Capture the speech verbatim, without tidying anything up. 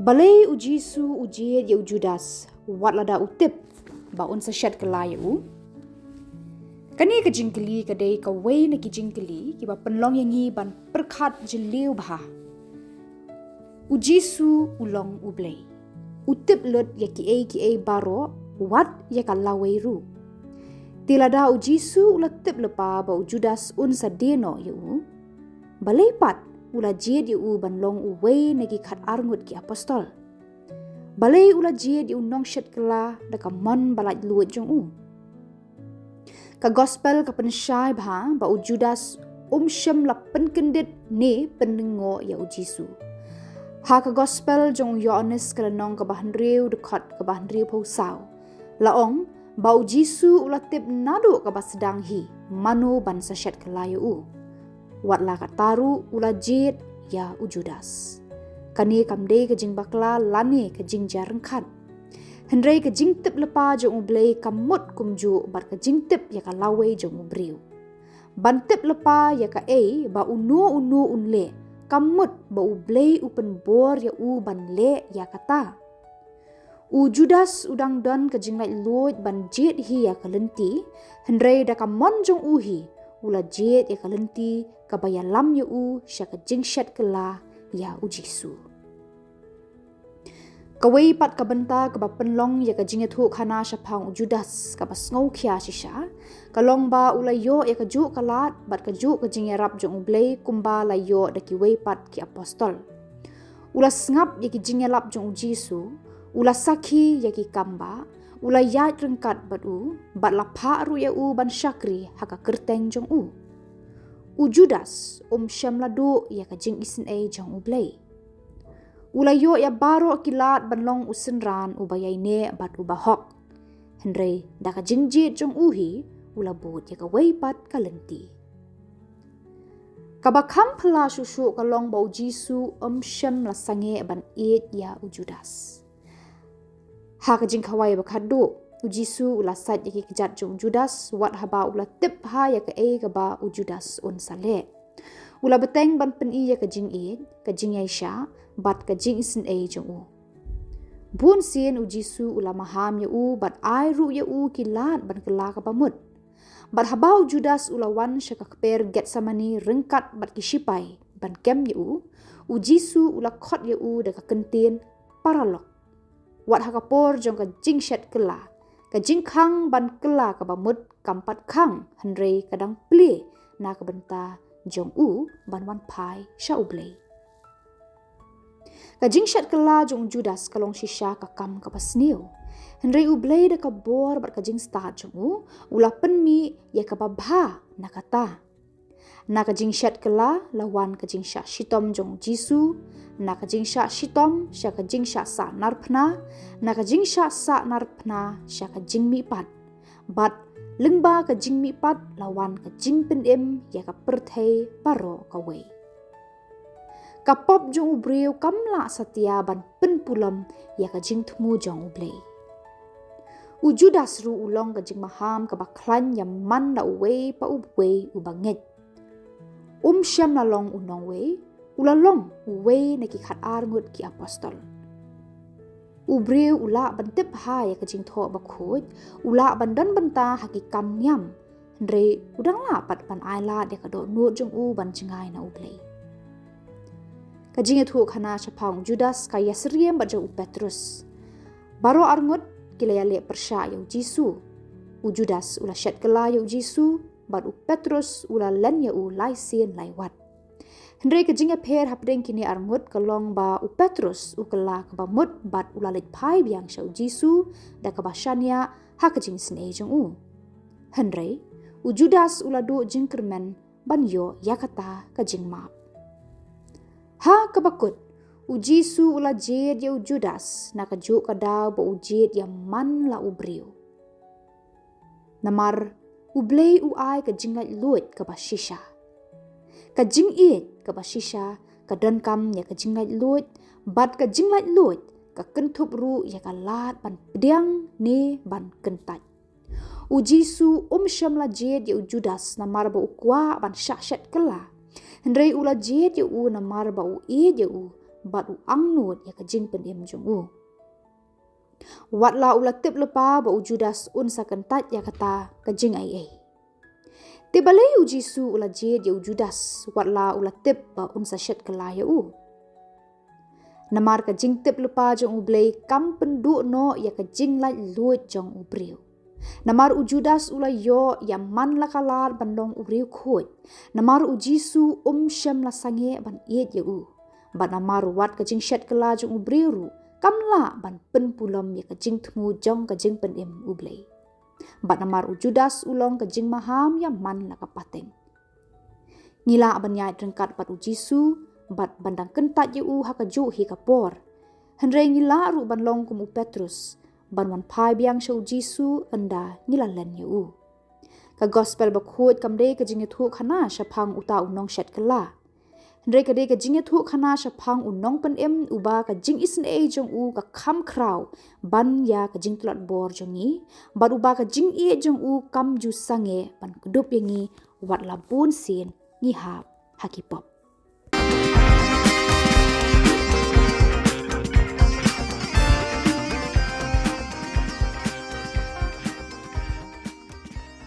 Balei u Jisu u jied ïa u Judas wat lada u tip ba un sa shet kylla ïa u? Kane ka jingkylli ka dei kawei na ki jingkylli kiba pynlong ïa ngi ban pyrkhat jylliew bha. U Jisu u long U Blei. U tip lut ïa kiei kiei baroh, wat ïa ka lawei ruh. Te lada u Jisu u la tip lypa ba u Judas un sa die noh ïa u, balei pat u la jied ïa u ban long uwei na ki khat arngut ki apostol? Balei u la jied ïa u nongshet kylla da ka mon ba laitluid jong u? Ka gospel ka pynshai bha ba u Judas um shym la pynkyndit ne pynlyngngoh ïa u Jisu. Ha ka gospel jong u Ïoannis ka lynnong kaba hynriew dkhot kaba hynriewphew saw, la ong ba u Jisu u la tip naduh kaba sdang hi mano ban sa shet kylla ïa u. Wat la katta ruh u la jied ïa u Judas. Kane kam dei ka jingbakla lane ka jingjia ryngkat. Hynrei ka jingtip lypa jong U Blei kam mut kumjuh bad ka jingtip ïa ka lawei jong u briew. Ban tip lypa ïa kaei ba uno uno un leh, kam mut ba U Blei u pynbor ïa u ban leh ïa kata. U Judas u dang don ka jinglaitluid ban jied hi ïa ka lynti, hynrei da ka mon jong u hi u la jied ïa ka lynti kaba ïalam ïa u sha ka jingshet kylla ïa u Jisu. Kawei pat ka bynta kaba pynlong ïa ka jingïathuhkhana shaphang u Judas kaba sngewkhia shisha, ka long ba u la ïoh ïa kajuh ka lad bad kajuh ka jingïarap jong U Blei kumba la ïoh da kiwei pat ki apostol. U la sngap ïa ki jingïalap jong u Jisu, u la sakhi ïa ki kambah, u la ïaid ryngkat bad u, bad la phah ruh ïa u ban shakri ha ka kyrteng jong u. U Judas um shym la duh ïa ka jingisynei jong U Blei. U la ïoh ïa baroh ki lad ban long u synran uba ïaineh bad uba hok. Hynrei da ka jingjied jong u hi u la bud ïa kawei pat ka lynti. Kaba kham phylla shuh shuh ka long ba u Jisu um shym la sangeh ban ïeit ïa u Judas. Ha ka jingkhawai ba khatduh, u Jisu u la sait ïa ki kjat jong u Judas wat haba u la tip bha ïa kaei kaba u Judas un sa leh. U la bteng ban pyni ïa ka jingïeit, ka jingïaishah bad ka jingisynei jong u. Bun sien u Jisu u la maham ïa u bad ai ruh ïa u ki lad ban kylla kaba mut. Bad haba u Judas u la wan sha ka kper Getsemani ryngkat bad ki shipai ban kem ïa u, u Jisu u la khot ïa u da ka kyntien paralok. Wat ha ka por jong ka jingshet kylla, ka jingkhang ban kylla kaba mut kam pat khang, hynrei ka dang plie na ka bynta jong u ban wan phai sha U Blei. Ka jingshet kylla jong u Judas ka long shisha ka kam kaba sniew. Hynrei U Blei da ka bor bad ka jingstad jong u, u la pynmih ïa kaba bha na kata. Na ka jingshet kylla la wan ka jingshah shitom jong u Jisu, na ka jingshah shitom sha ka jingshah sahnarphna, na ka jingshah sahnarphna sha ka jingmihpat. Bad lyngba ka jingmihpat la wan ka jingpynim ïa ka pyrthei baroh kawei. Ka pop jong u briew kam lah satia ban pynpulom ïa ka jingthmu jong U Blei. U Judas ruh u long ka jingmaham kaba khlaiñ ïa man la uwei pa uwei uba ngeit. Um shym la long u nongwei, u la long uwei na ki khatar ngut ki apostol. U briew u lah ban tip bha ïa ka jingthoh bakhuid, u lah ban don bynta ha ki kam niam, hynrei u dang lah pat ban ailad ïa ka dohnud jong u ban jngai na U Blei. Ka jingïathuhkhana shaphang u Judas ka ïasyriem bad jong u Petrus. Baroh arngut ki la ïaleh pyrshah ïa u Jisu. U Judas u la shet kylla ïa u Jisu, bad u Petrus u la len ïa u lai sien lai wat. Hynrei ka jingïapher hapdeng kine arngut ka long ba u Petrus u kylla kaba mut bad u la leit phai biang sha u Jisu da kaba shaniah ha ka jingisynei jong u. Hynrei u Judas u la duh jingkyrmen ban ïoh ïa kata ka jingmap. Ha kaba kut, u Jisu u la jied ïa u Judas na kajuh ka daw ba u jied ïa man la u briew. Namar U Blei u ai ka jinglaitluid kaba shisha. Ka jingïeit kaba shisha ka donkam ïa ka jinglaitluid, bad ka jinglaitluid ka kynthup ruh ïa ka lad ban pdiang ne ban kyntait. U Jisu um shym la jied ïa u Judas namar ba u kwah ban shah shet kylla. Hynrei u la jied ïa u namar ba u ïeit ïa u bad u angnud ïa ka jingpynim jong u. Wat la u la tip lypa ba u Judas un sa kyntait ïa kata ka jingaiei, te balei u Jisu u la jied ïa u Judas wat la u la tip ba un sa shet kylla ïa u? Namar ka jingtip lypa jong U Blei kam pynduh noh ïa ka jinglaitluid jong u briew. Namar u Judas u la ïoh ïa man la ka lad ban long u riewkhuid. Namar u Jisu um shym la sangeh ban ïeit ïa u. Bad namar wat ka jingshet kylla jong u briew ruh kam lah ban pynpulom ïa ka jingthmu jong ka jingpynim U Blei. Bad namar u Judas u long ka jingmaham ïa man la ka pateng. Ngi lah ban ïaid ryngkat bad u Jisu bad ban dang kyntait ïa u ha kajuh hi ka por. Hynrei ngi lah ruh ban long kum u Petrus, ban wan phai biang sha u Jisu ynda ngi la len ïa u. Ka Gospel Bakhuid kam dei ka jingïathuhkhana shaphang uta u nongshet kylla. Hynrei ka dei ka jingïathuhkhana shaphang u nongpynim uba ka jingisynei jong u ka kham khraw ban ïa ka jingtlot bor jong ngi, bad uba ka jingïeit jong u kam ju sangeh ban kdup ïa ngi wat la bun sien ngi hap ha ki pop.